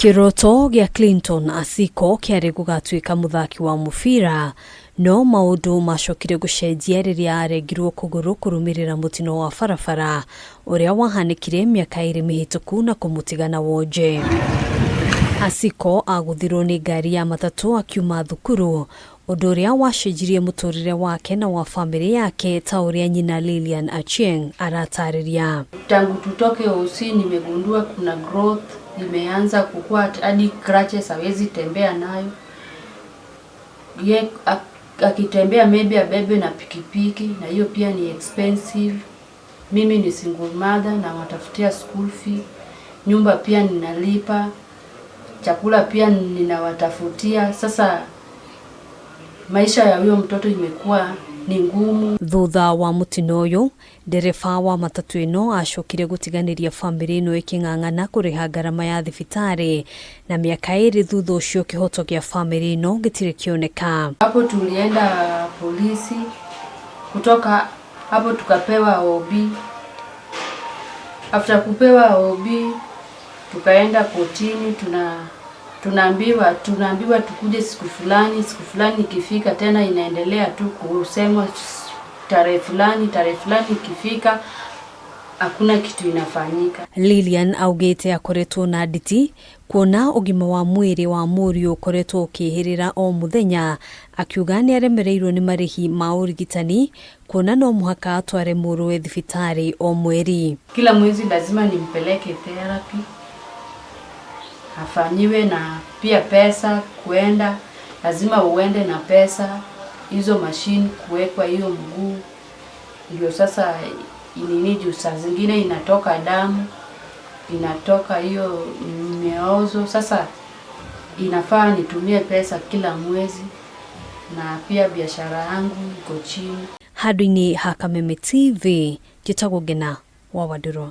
Kĩroto gĩa Clinton Asiko kĩarĩ gũgatuĩka mũthaki wa mũbira, no maũndũ macokire gũcenjia rĩrĩa arengirwo kũgũrũ kũrũmĩrĩra mũtino wa barabara ũrĩa wahanĩkire mĩaka 2 mĩhĩtũku na kũmũtiga na wonje. Asiko agũthirwo nĩ ngari ya matatũ akiuma thukuru, ũndũ ũrĩa wacenjirie mũtũrĩre wake na wa famĩlĩ yake ta ũrĩa nyina Lilian Achieng aratarĩria. Tangu tutoke OC nimegundua kuna growth imeanza kukua, hadi crutches hawezi tembea nayo. Ye akitembea maybe abebe na pikipiki, na hiyo pia ni expensive. Mimi ni single mother na watafutia school fee, nyumba pia ninalipa, chakula pia ninawatafutia. Sasa maisha ya huyo mtoto imekuwa ni ngumu. Thutha wa mũtino ũyũ, ndereba wa matatũ ĩno acokire gũtiganĩria famĩlĩ ĩno ĩkĩng'ang'ana kũrĩha ngarama ya thibitarĩ, na mĩaka 2 thutha ũcio kĩhoto gĩa famĩlĩ ĩno gĩtirĩ kĩoneka. Hapo tulienda polisi, kutoka hapo tukapewa OB. After kupewa OB tukaenda kotini, tunaambiwa tukuje siku fulani, siku fulani ikifika tena inaendelea tu kusemwa tarehe fulani, tarehe fulani ikifika hakuna kitu inafanyika. Lilian augite akoretwo na nditi kuona ũgima wa mwĩrĩ wa mũriũ ũkoretwo ũkĩhĩrĩra o mũthenya, akiuga nĩ aremereirwo nĩ marĩhi ma ũrigitani kuona no mũhaka atware mũrũwe thibitarĩ o mweri. Kila mwezi lazima nimpeleke therapy afanyiwe, na pia pesa kuenda, lazima uende na pesa hizo machine kuwekwa hiyo mguu, ndio sasa nini, juu saa zingine inatoka damu, inatoka hiyo miozo. Sasa inafaa nitumie pesa kila mwezi, na pia biashara yangu iko chini. Handũ-inĩ ha Kameme TV, njĩtagwo Ngena wa Wandũrũ.